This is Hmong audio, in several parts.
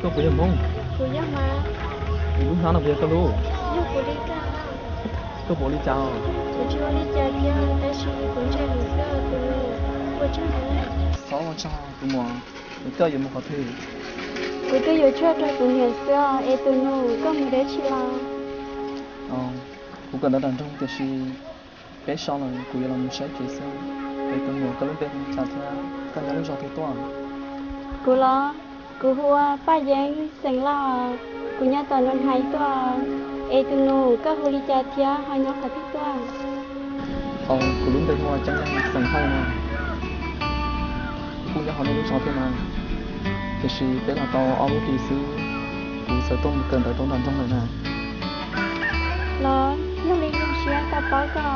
Koj puas yog Hmoob? Kuv yog mas. Kuv lub hnab no puas yog koj lub? Yog kuv li koj. Koj puas ua li cas? Kuv tsis ua li cas kiag, tab sis kuv ntshai nws xwb tus nus. Ua tsaug ntau. Txhob ua tsaug tus muam, es koj yuav mus qhov twg? Kuv twb yuav tshuaj rau kuv niam xwb os, es tus nus koj mus dab tsi los? Kuv kawm ntawv nram nroog tiam sis peb so lawm kuv yuav los mus saib kev xwb. Es tus muam koj lub npe hu li cas thiab koj nyob lub zos twg tuaj? Kuv los, kuv hu ua Paj Yeeb xeem Lauj, kuv nyob tom Nus Hais tuaj. Es tus nus koj hu li cas thiab ho nyob qhov twg tuaj? Au, kuv lub npe hu ua Ceeb Yeeb xeem Hawj no. Kuv kuj nyob hauv nej lub zos thiab na, tiam sis peb los tau ob lub hlis xwb, kuv txawm tuaj mus kawm ntawv rau nram nroog lawm na. Los yog li zoo siab tau paub koj.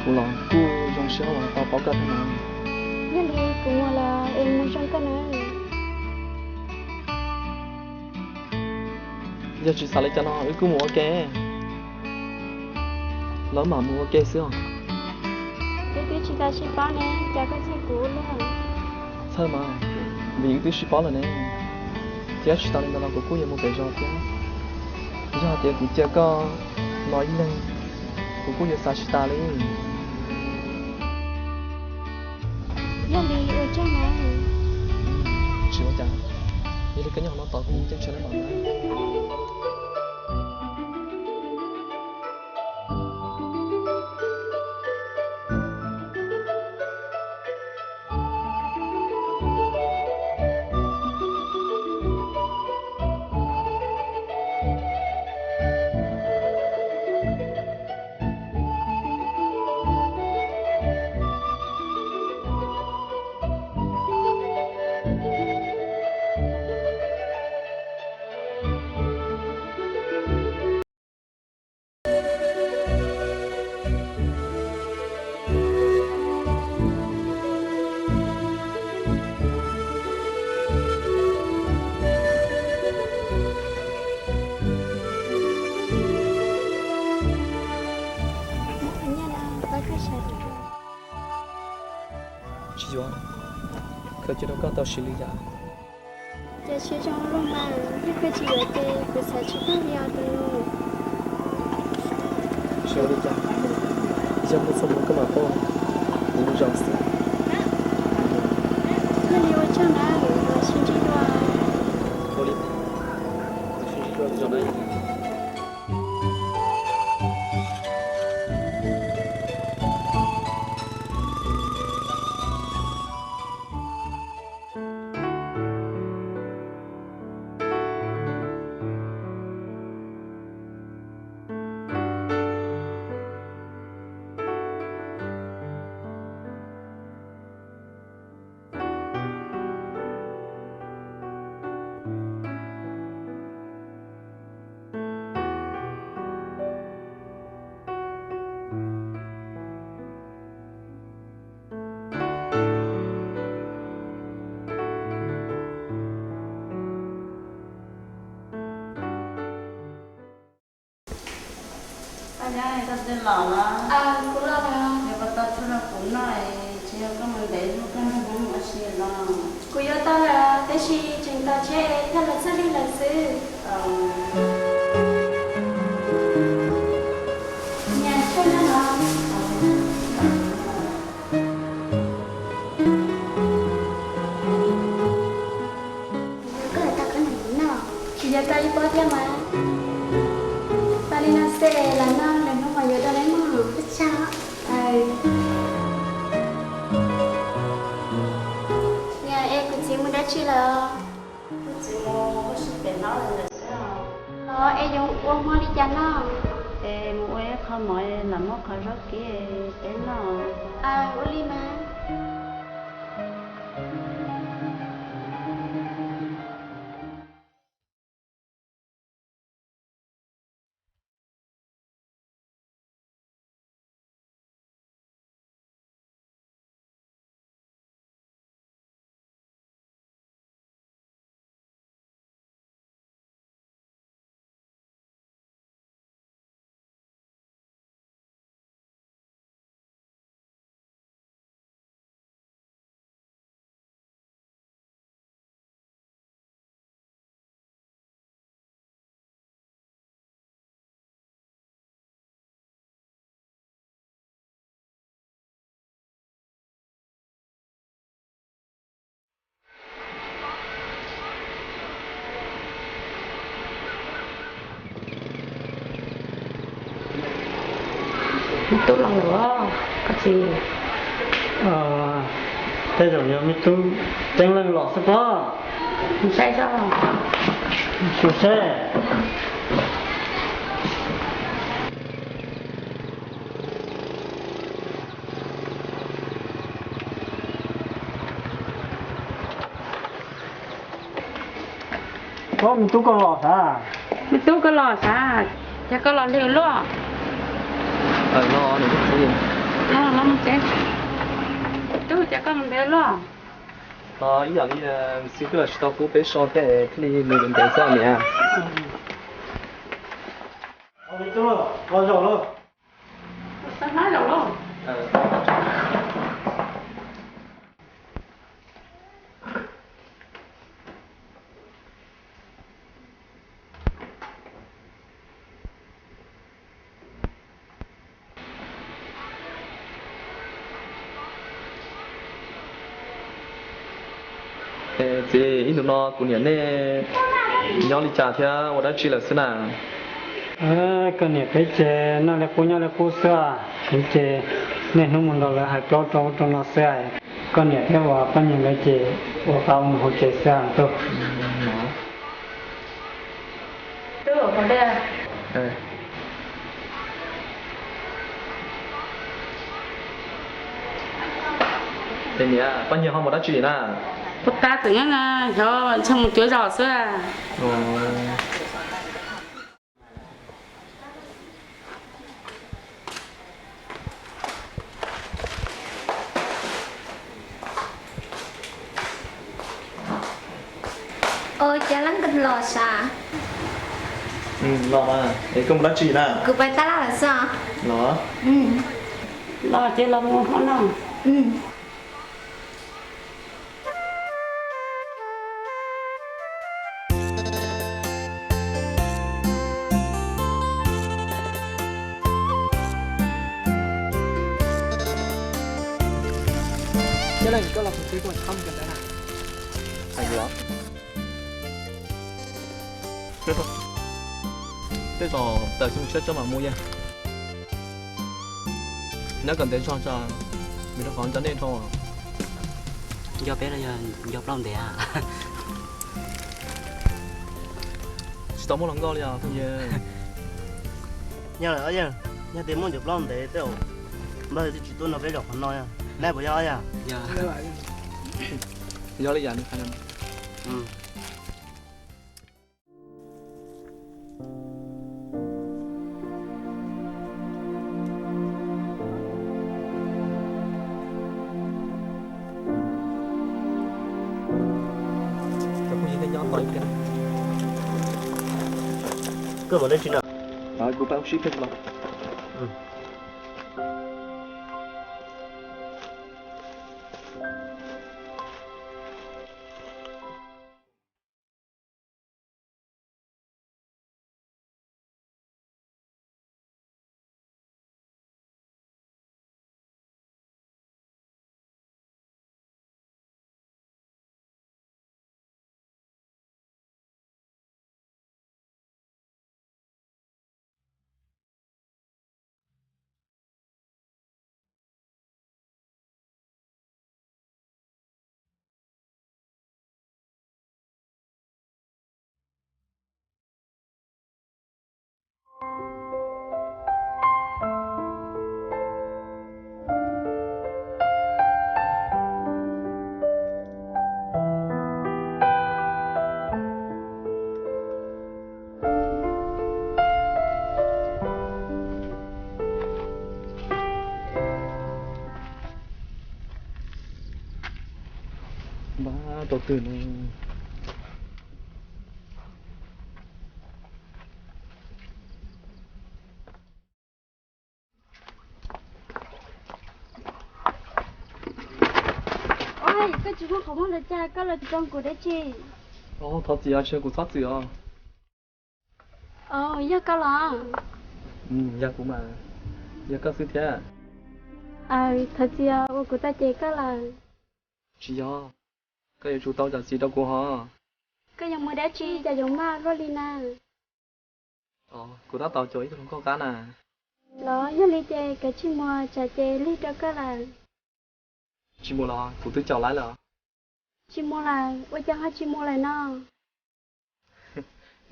Kuv los kuj zoo siab uas tau paub koj thiab na. Yog li kuv mus lawm es mus zoo koj na. Yog tsis xav li cas no wb kuj mus ua ke. Lawv mam mus ua ke xwb os. Wb twb tsis tau sib paub ne, cas koj txhawj kuv ua luaj? Txhawj mas, vim wb twb sib paub lawm ne. Thiab tsis tas li ntawd los kuv kuj yuav mus pem zos thiab. Yog hais tias kuv cia koj no ib leeg, kuv kuj yuav xav tsis tas li. Yog li ua tsaug na. Tsis ua cas, yog li koj nyob hauv no tos kuv, kuv caij tsheb los mus na. Tsis yuav, khaws cia rau koj tau sis li yam. Cas siab zoo ua luaj mas, yog koj tsis yuav ces kuv xav tsis tag li os tus nus. Tsis ua li cas, yog muaj txoj hmoo koj mam tuaj, kuv zoo xwb. Yog li ua tsaug na, kuv sib ntsib dua. Ua li, sib ntsib dua zoo na. Koj twb los los? Kuv los lawm. Yuav puas tau tshuaj rau kuv noj, tsis yog koj mus ntev lub koj noj hnub ua si los? Kuv yuav tau lawm, tab sis tseem tos tsheb thiaj los txog li lawm xwb. Niam, tshuaj noj los? Koj yuav tau koj noj, tsis yuav tau ib pob thiab mas. Tau li no xwb, los noj lwm hnub mas yuav dua na mog. Niam, es kuv txiv mus dab tsi lawm? Kuv txiv mus ua si pem hlob lawm xwb. Los es yuav ua hmo li cas noj? Es mus ua ib qho mov lam muab qhov zaub kib peb noj. Ua li mas. Tub los lawm, koj txiv. Tej zaum yog me tub ceeb leej los xwb pob. Saib tso. Xyuas seb. Ob, me tub koj los sav? Me tub koj los sav? Cas koj los lig ua luaj? Los, los mus tsev. Tub, cas koj mus ntev luaj? Los ib yam li xib hwb los tsis tau pub peb so thiab thiaj li mus ntev xwb niam. Txiv, ib ntus no kuv niam nej nyob li cas thiab ua dab tsi lawm xwb na? Koj niam peb ces noj li qub nyob li qub xwb, ces niaj hnub mus nrog lawv hais plaub rau ub rau no xwb. Koj niam thiab uas poj niam lawv ces ua qab mus hauv tsev xwb tub. Niam, poj niam ho mus dab tsi na? Puas tas tseem nyob, xyov ntshe mus cuav zos xwb. Ua cas leej koj los sav? Los mas, es koj mus dab tsi na? Kuv pais tab laj lawm xwb. Los? Los ces los mus hmo no. Koj los kuv twb tuaj txhob mus kiag ntawd na. Hais yus os. Tej zaum tawm xyoo tshiab tso mam mus yog. Nyob kom ntev zog tso, vim rau qhov nco nej dhau. Nco peb los yog nco plaub ntev a? Tsis tau muaj hluas nkauj li os phooj ywg. Nyob lawm ob yawg, yog tias muaj nco plaub ntev tej zaum npawg twb tsis tuaj nrog peb zaum qhov no, neb puas yog ob yawg? Yog li yam nws hais no. Koj mus dab tsi na? Kuv pab ua sib peb los. Npab rau twg no? Ua, koj tsis muaj qhov muag los cas, koj los tsis tsoo kuv dab tsi? Thov txim os, tsis yog kuv txhob txwm os. Yog koj los? Yog kuv mas, yog koj xwb thiab. Thov txim os, ua kuv tau cem koj lawm. Tsis yog, koj yuav tsum tau zam txim rau kuv hos. Koj yuav mus dab tsi cas yuav maj luaj li na? Kuv tab tom caum ib tug hluas nkauj qab na. Los yog li ces koj tsis mus, tsam ces lig rau koj lawm. Tsis mus los? Kuv twb caum lawv lawm. Tsis mus lawm? Ua cas ho tsis mus lawm no?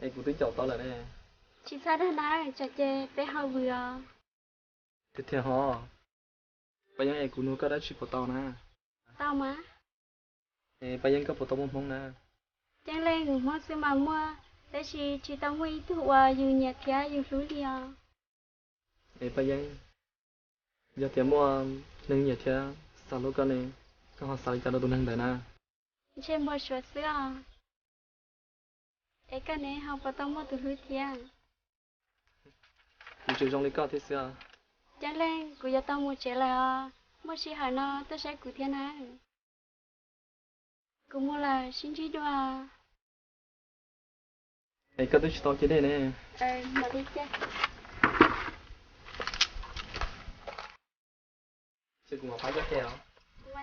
Es kuv twb caum tau lawm ne. Tsis txhob dag nawb, tsam ces peb ho vwm os. Tiag tiag ho. Paj Yeeb, es kuv nug koj dab tsi puas tau na? Tau mas. Es Paj Yeeb, koj puas tau muaj hmoob na? Ceeb Leej, kuv hmoob xwb mas muaj, tab sis tsis tau muaj ib tug uas yus nyiam thiab yus hlub li os. Es Paj Yeeb, yog tias muaj neeg nyiam thiab xav hlub koj ne, koj ho xav li cas rau tus neeg ntawd na? Ntshe npau suav xwb os. Es koj ne, ho puas tau muaj tus hlub thiab? Kuv tseem zoo li koj thiab xwb os. Ceeb Leej, kuv yuav tau mus tsev lawm os, muaj sij hawm no tuaj saib kuv thiab na. Kuv mus lawm, sib ntsib dua. Es koj twb tsis tau cia dej ne. Ces kuv mam pab koj cia os. Ua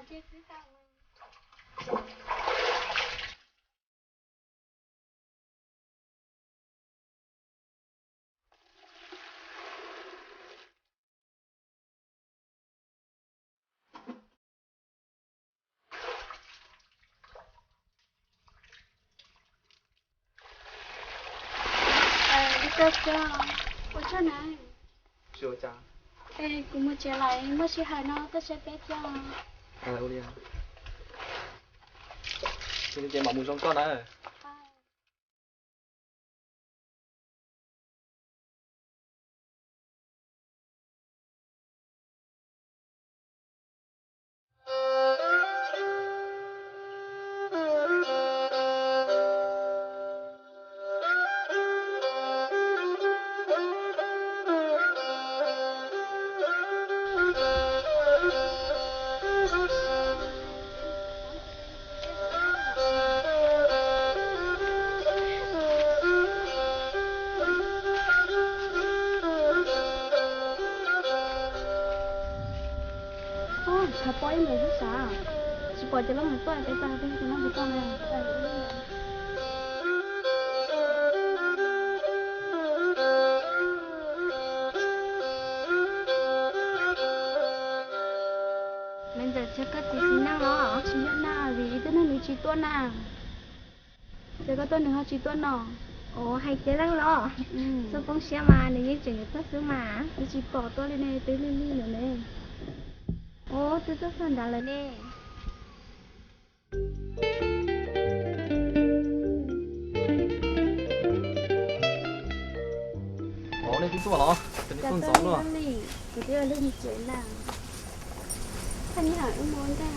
tsaug na. Tsis ua cas. Es kuv mus tsev lawm, muaj sij hawm no tuaj saib peb thiab. Ua li, yog li ces mam mus zoo koj na. Tshav pob ib ntawd xwb sav, tsis pom cov loj mus tuaj, peb tag peb cov loj mus tuaj na. Me ntxawm, tsis yog koj txiv Xis Neej los? Tsis yog na, vim ib tug neeg nws tsis tuaj na. Ces koj tuaj nws ho tsis tuaj no. Ua, hais Ceeb Leej los? Txhob poob siab mas, nws yeej tseem yuav tuaj xwb mas. Nws tsis pom tuaj li ne, twb lig lig lawm ne. Ua, twb tuaj txog nrad lawm ne. Ua, nej twb tuaj los? Ces nej tuaj ntxov luaj. Kuv twb ua lub mus tsev na. Koj nyob hauv wb mus ntag.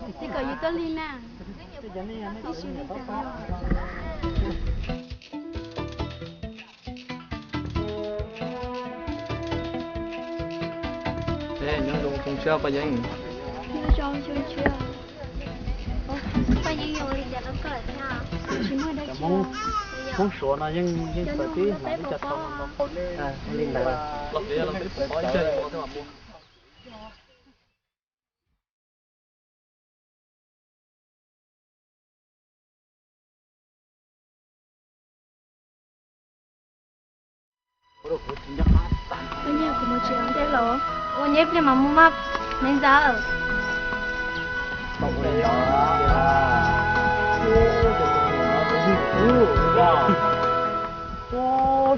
Ces kom yus tuaj lig na. Ib sim li tas. Nyob zoo xyoo tshiab Paj Yeeb. Nyob zoo xyoo tshiab. Paj Yeeb, yuav ua li cas rau koj lawm thiab? Tsis muaj dab tsi. Hmoob Suav no yeej txawv tib hmos ib co tau no. Ua li ntawd los peb los peb pom ib co. Koj nyiam kuv mus tsev ua ntej los? Ua nyab pliag mas mus mas, me ntxawm.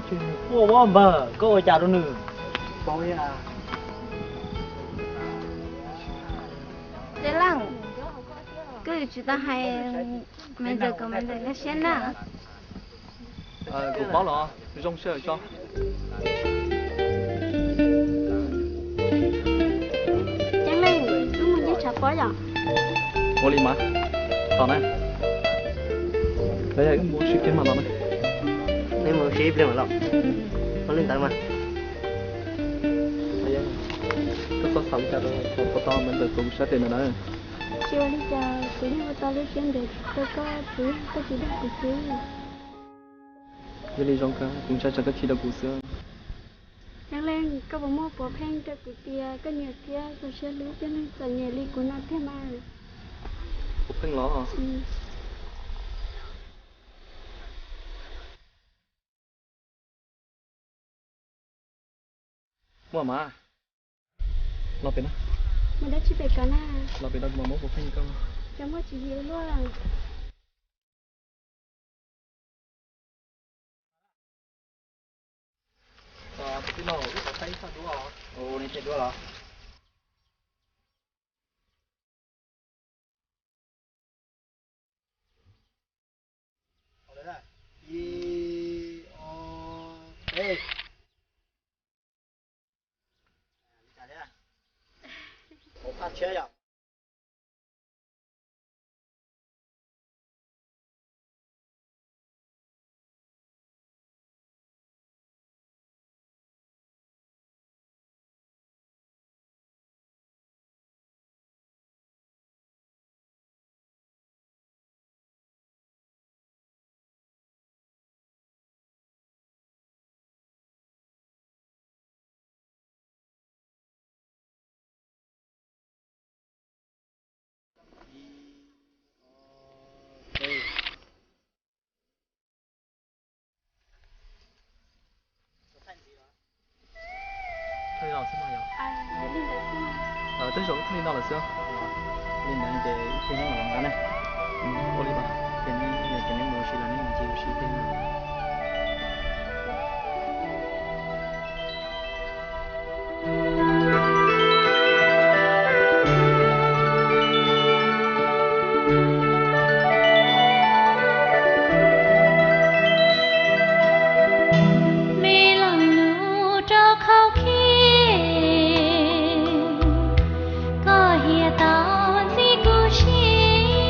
Tsis quaj ua npawg, koj ua cas rau nws? Ceeb Leej, koj yuav tsis tau hais me ntxawm kom me ntxawm nkag siab na. Kuv paub los, zoo sij hawm tso. Ceeb Leej, wb mus nce tshav pob yom? Ua li mas, tos na. Wb mus ua si ib pliag mas los na. Wb mus ua si ib pliag mas los. Ua li ntawd mas. Koj txhob xav li cas rau, puas tau mas ntawm kuv sab tes ntawm na. Tsis ua li cas, kuv yeej ua tau lub siab ntev rau koj, tsuas yog koj tsis dag kuv xwb. Yog li zoo kawg, kuv ntshai tsam koj chim rau kuv xwb. Yog li koj puas muaj puav pheej rau kuv tias koj nyiam thiab txaus siab hlub cov neeg txom nyem li kuv no tiag mas? Puav pheej los. Muaj mas. Los pem na. Muaj dab tsi pem ko na? Los pem no kuv mam muab puav pheej rau koj. Cov muaj tsis yim ua luaj. Tus tij laug, wb tau thaij ib txoj duab os. Ua li thaij duab los? Ib, ob, peb. Ua phaj tshiab yom. Thaij los xwb mas yog? Tej zaum wb thaij li no lawm xwb. Li ntawd ces wb pheej nyob los nqa na. Ua li mas, ces nej yog tias nej mus ua si los nej mus ncig ua si thiab. Me laus nus rau khau khib, koj hiam tau ntxiv kuv siab.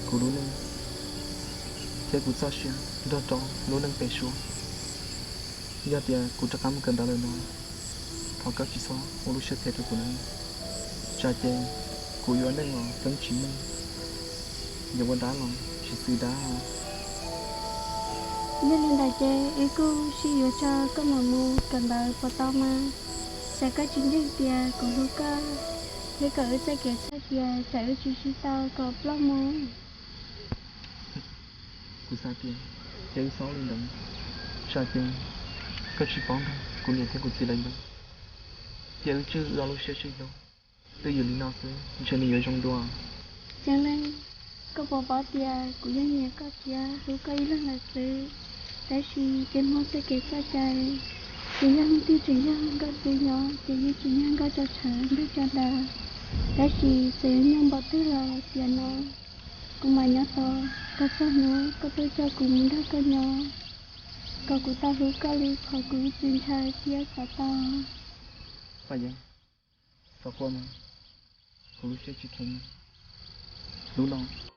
kuv lub neej thiab kuv txoj sia nrog rau lub neej pem suab. Yog tias kuv rov qab mus kawm ntawv lawm no, thov koj tsis txhob ua lub siab phem rau kuv na. Tsam ces kuv yuav neej los feeb tsis meej, yuav ua dab los tsis xwm dab. Yog li ntawd ces wb kuj sib yuav tso koj mam mus kawm ntawv puas tau mas? Tsam koj tsis ntseeg tias kuv hlub koj, thiab kom wb txoj kev txhawj tias tsam wb tsis sib tau kom ploj mus. Kuv xav tias ces wb xaub li ntawd, tsam ces koj tsis paub nrog kuv niam thiab kuv txiv lawv ntawd, ces wb tswj wb ob lub siab sib hlub. Twb yog li no xwb ntshe nws yuav zoo dua. Ceeb Leej, koj puas paub tias kuv yeej nyiam koj thiab hlub koj ib leeg lawm xwb, tab sis tej hmoob txoj kev txoj cai, ces yog leej twg tseem yog nkauj xwb nyob ces yeej tseem yog nkauj tso tshav ntuj tso nra. Tab sis txawm yuav nyuaj npaum twg los tiam no kuv mam nyob tos koj txog hnub koj tuaj coj kuv mus nrog koj nyob, kom kuv tau hlub koj li qhov kuv ib txwm ntshaw thiab xav tau. Paj Yeeb, xav quaj mas, kuv lub siab tsis kheev. Hnub no